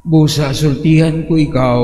Busa sultihan ko ikaw,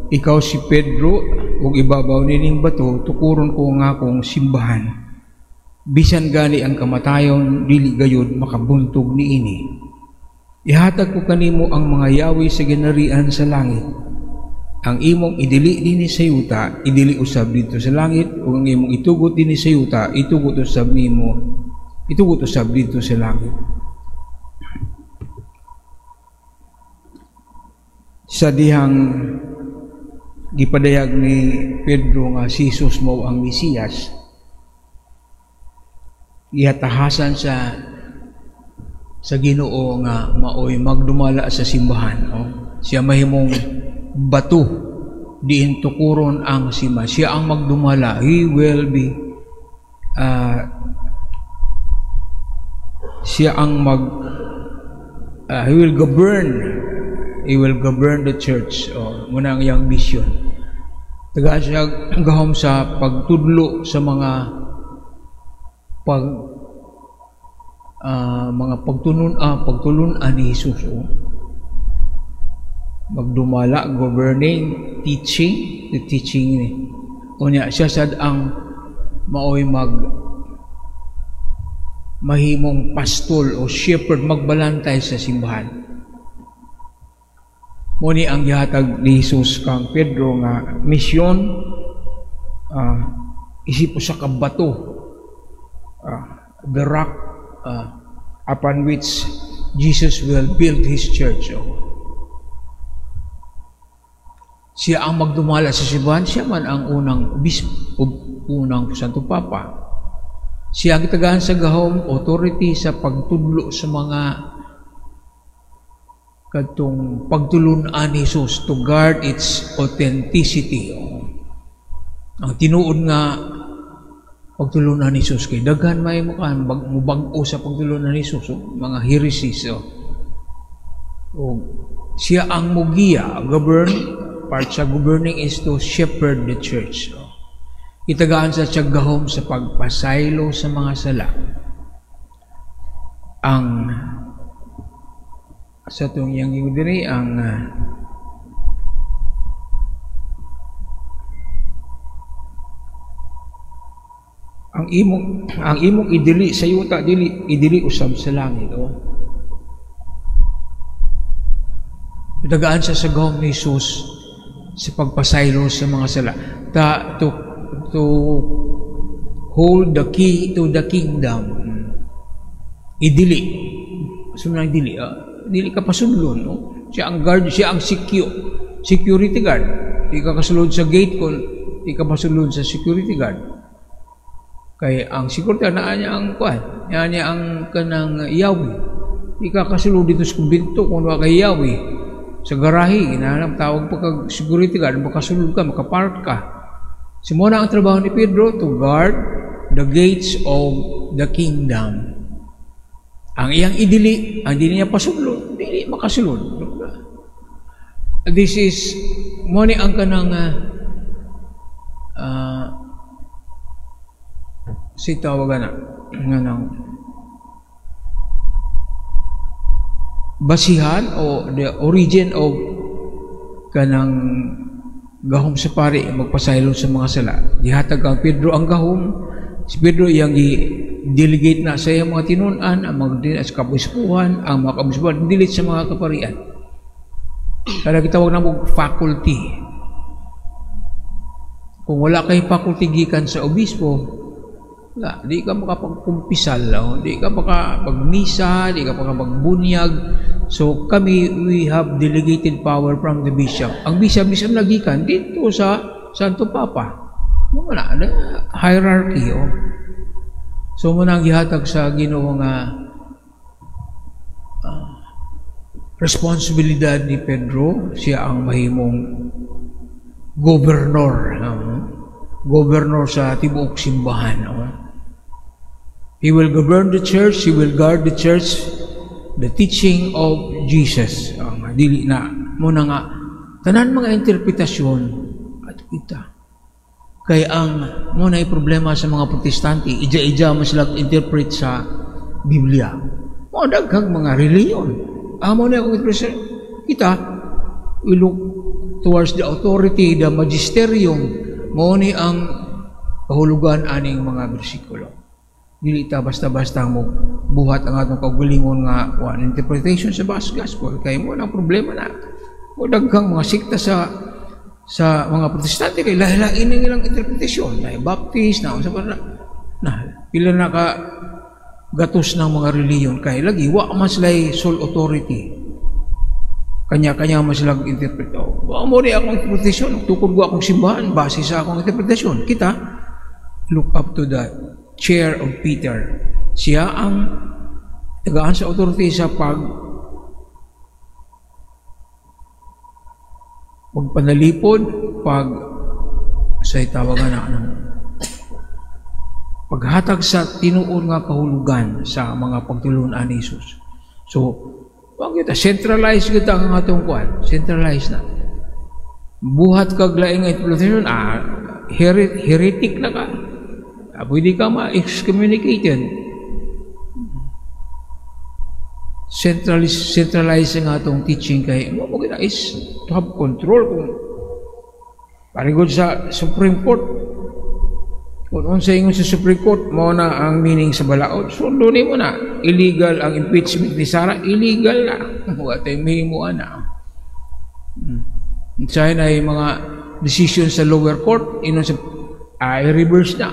ikaw si Pedro, ug ibabaw nining bato tukuron ko ang akong simbahan. Bisan gani ang kamatayon dili gayud makabuntog niini. Ihatag ko kanimo ang mga yawi sa ginarian sa langit. Ang imong idili dinhi sa yuta, idili usab didto sa langit, ug ang imong itugot dinhi sa yuta, itugot usab nimo, itugot usab didto sa langit. Sa dihang gipadayag ni Pedro nga si Jesus mao ang Mesiyas, gihatahasan sa Ginoo nga maoy magdumala sa simbahan. Oh. Siya mahimong bato diin tukuron ang simbahan. Siya ang magdumala. He will be siya ang mag he will govern. He will govern the church. Oh, muna ang iyang mission. Tagaan siya gahom sa pagtudlo sa mga mga pagtulun-an ni Jesus. Oh. Magdumala, governing, teaching, the teaching ni. Unya siya sad ang maoy mag mahimong pastol o shepherd, magbalantay sa simbahan. Muni ang gihatag ni Jesus kang Pedro nga misyon, isip usa ka bato, the rock upon which Jesus will build His church. Oh. Siya ang magdumala sa simbahan, siya man ang unang obispo, unang Santo Papa. Siya ang gitagaan sa gahom, authority sa pagtudlo sa mga kadtong pagtulun-an ni Jesus, to guard its authenticity. Oh. Ang tinuod nga pagtulun-an ni Jesus kay daghan may mukan mubag-o sa pagtulun-an ni Jesus, oh, mga heresies. Oh. Oh, siya ang mugiya, govern, part sa governing is to shepherd the church. Oh. Itagaan sa siya gahom sa pagpasaylo sa mga sala. Ang sa itong iyang diri ang ang imong idili sa yuta, dili idili usab sa langit. Oh. Itagaan siya sa gahom ni Jesus sa pagpasaylo sa mga sala. To hold the key to the kingdom. Idili. So, dili. Dili ka pasulon, no? Siya ang guard, siya ang security guard. Di ka kasulod sa gate kung di ka pasulod sa security guard. Kay ang security guard, naa niya ang kuan, naa niya ang kanang yawi. Di ka kasulod dito sa kumbinto kung wa kay yawi. Sa garahe, ginahanap tawag pa kag security guard, makasulod ka, makapark ka. Simuna ang trabaho ni Pedro to guard the gates of the kingdom. Ang iyang idili, ang dili niya pasulod, dili makasulod. This is, mo ni ang kanang si tawagan na, nga nang basihan o the origin of kanang gahom sa pari magpasaylo sa mga sala. Gihatag kang Pedro ang gahom. Si Pedro iyang i-delegate na sa iyang mga tinun-an, ang mga sa kabispuhan, ang mga kabispuhan, delete sa mga kaparian. Kaya gitawag na mo faculty. Kung wala kay faculty gikan sa obispo, wala, di ka makapagkumpisal, oh, di ka makapagmisa, di ka makapagbunyag. So kami, we have delegated power from the bishop. Ang bishop, bishop nagikan dito sa Santo Papa. Wala, hierarchy. Oh. So muna ang gihatag sa Ginoo nga responsibilidad ni Pedro, siya ang mahimong governor, governor sa tibuok simbahan. Oh. He will govern the church, he will guard the church, the teaching of Jesus. Dili na muna nga tanan mga interpretasyon at kita. Kay ang muna ay problema sa mga Protestante, ija-ija man sila interpret sa Biblia. Mo daghang mga reliyon. Amo na akong interpretasyon. kita, we look towards the authority, the magisterium. Mao ni ang kahulugan aning mga bersikulo. Dili ta basta-basta mo buhat ang atong kaugalingon nga one interpretation sa gospel kay mo nang problema na. O daghang mga sikta sa mga Protestante kay lahi-lahi ning ilang interpretasyon, na Baptist na unsa pa na, na pila na ka gatos ng mga relihiyon kay lagi wa man sila sole authority, kanya-kanya man sila interpret. Wa mo ni akong interpretasyon, tukod ko akong simbahan base sa akong interpretasyon. Kita look up to the chair of Peter. Siya ang tagaan sa authority sa pagpanalipod, pag sa tawagan na anong paghatag sa tinuod nga kahulugan sa mga pagtulun-an ni Jesus. So, wag kita centralize kita ang atong kuan, centralize na. Buhat kag laing nga interpretasyon, heretic na ka. Pwede ka ma-excommunicated. Centralize ang atong teaching kay mo mo kita is to have control kung parigod sa Supreme Court. Kung unsa ingon sa Supreme Court, mao na ang meaning sa balaod. Sundo nimo na. Illegal ang impeachment ni Sara, illegal na. Wa tay mahimo ana. Unsa na yung mga decision sa lower court, inon sa i-reverse na.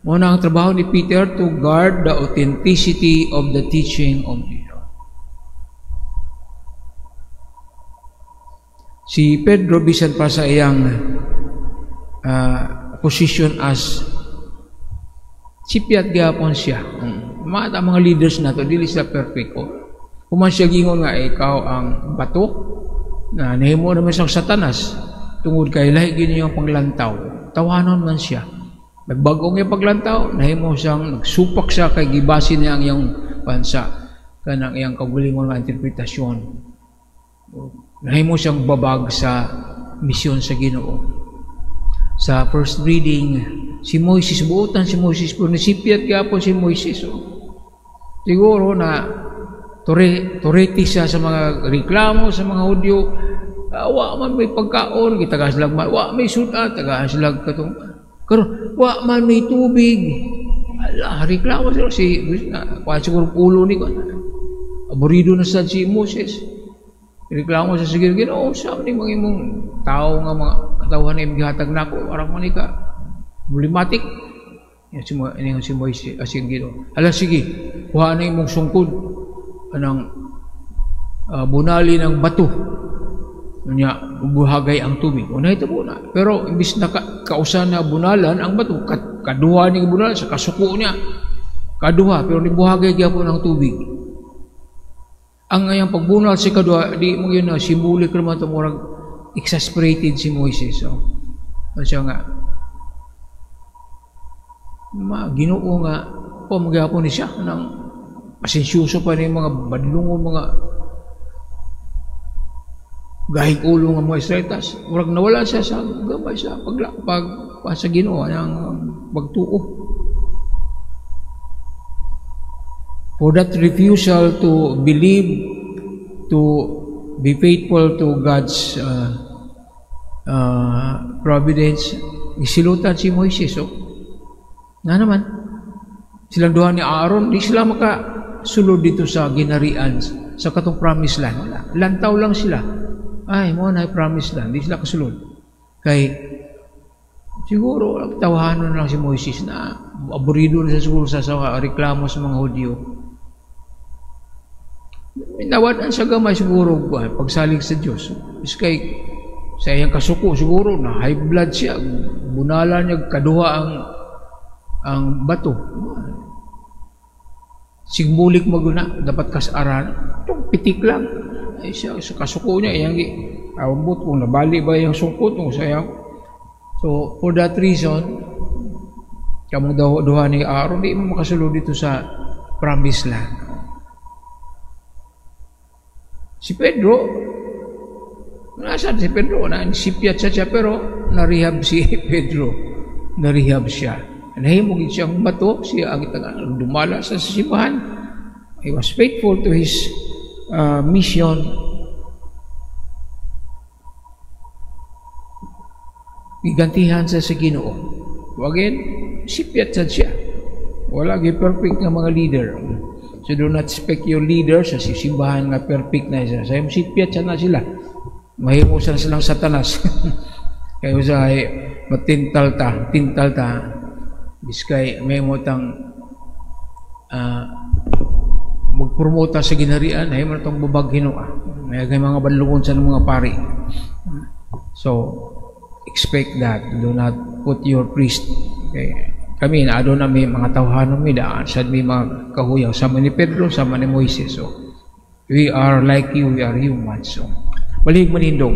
Mao na ang trabaho ni Peter to guard the authenticity of the teaching of Jesus. Si Pedro bisan pa sa iyang position as sipyat gyapon siya. Mga mga leaders nato dili sila perfect. Human siya gingon nga ikaw ang bato na nahimo naman siyang Satanas tungod kay lahi gini yung panglantaw. Tawanon man siya. Nagbag-o nga paglantaw, nahimo siyang nagsupak siya kay gibase niya ang iyang pansa kanang iyang kaugalingon nga interpretasyon. Nahimo siyang babag sa misyon sa Ginoo. Sa first reading, si Moises, buotan si Moises, pero nisipyat gyapon si Moises. Oh. Siguro na torete siya sa mga reklamo sa mga Hudyo. Wa man may pagkaon, gitagaan sila wa may sudan, tagaan sila katong karon wa man may tubig. Ala, reklamo sila si kuan siguro ulo ni kuan. Aburido na sad si Moses. Reklamo sa sige Ginoo, sa ni mga imong tao nga mga katawhan na imong gihatag nako, arang man ka problematic. Yan si ini si Moises asing Ginoo. Ala sige, kuha na imong sungkod anang bunali ng bato. Unya buhagay ang tubig. Una ito po na. Pero imbis na kausan na bunalan ang bato, kaduha ni bunalan sa kasuko niya. Kaduha pero nibuhagay gyapon ang tubig. Ang ngayang pagbunal si kaduha, di mo yun na simbolik naman ito, murag exasperated si Moises. So, siya nga, Ginoo nga, pamagyapon ni siya, ng pasensyoso pa ni mga badlungon, mga gahig ulo nga mga Israelitas. Murag nawala siya sa gamay sa pag sa Ginoo, ang pagtuo. For that refusal to believe, to be faithful to God's providence, isilutan si Moises. So, nga naman, silang duha ni Aaron, di sila makasulod dito sa ginarian, sa katong promised land. Wala. Lantaw lang sila. Ay, mo na promised land. Di sila kasulod. Kay, siguro, tawahanon lang si Moises na aburido na siguro sa reklamo sa mga Hudyo. Nawadan sa gamay siguro pagsalig sa Diyos. Kay sa iyang kasuko siguro na high blood siya, bunala niya kaduha ang bato. Sigmulik maguna dapat kasaran. Itong pitik lang. Ay siya sa kasuko niya iyang awambot kung nabali ba iyang sungkot kung sa iyang. So for that reason, kamong duha ni Aaron di mo makasulod dito sa promised land. Si Pedro, nasa si Pedro, na-sipyat siya pero na-rehab si Pedro. Na-rehab siya. Nahimo gid siyang bato, siya ang dumala sa simbahan. He was faithful to his mission. Gigantihan sa Ginoo. Again, sipyat sad siya. Wala gyud perfect nga mga leader. So do not expect your leader sa simbahan nga perfect na siya. Sa sipyat siya na sila. Mahimo sa silang satanas. Kaya usahay matintal ta, tintal ta. Biskay may mo tang magpromota sa ginharian, ay mo tong babag Ginoo. May mga banlugon sa mga pari. So, expect that. Do not put your priest. Okay. Kami, naado na may mga tawhanon mi, daan sad may mga kahuyaw. Sama ni Pedro, sama ni Moises. So, we are like you, we are human. So, balihig manindog.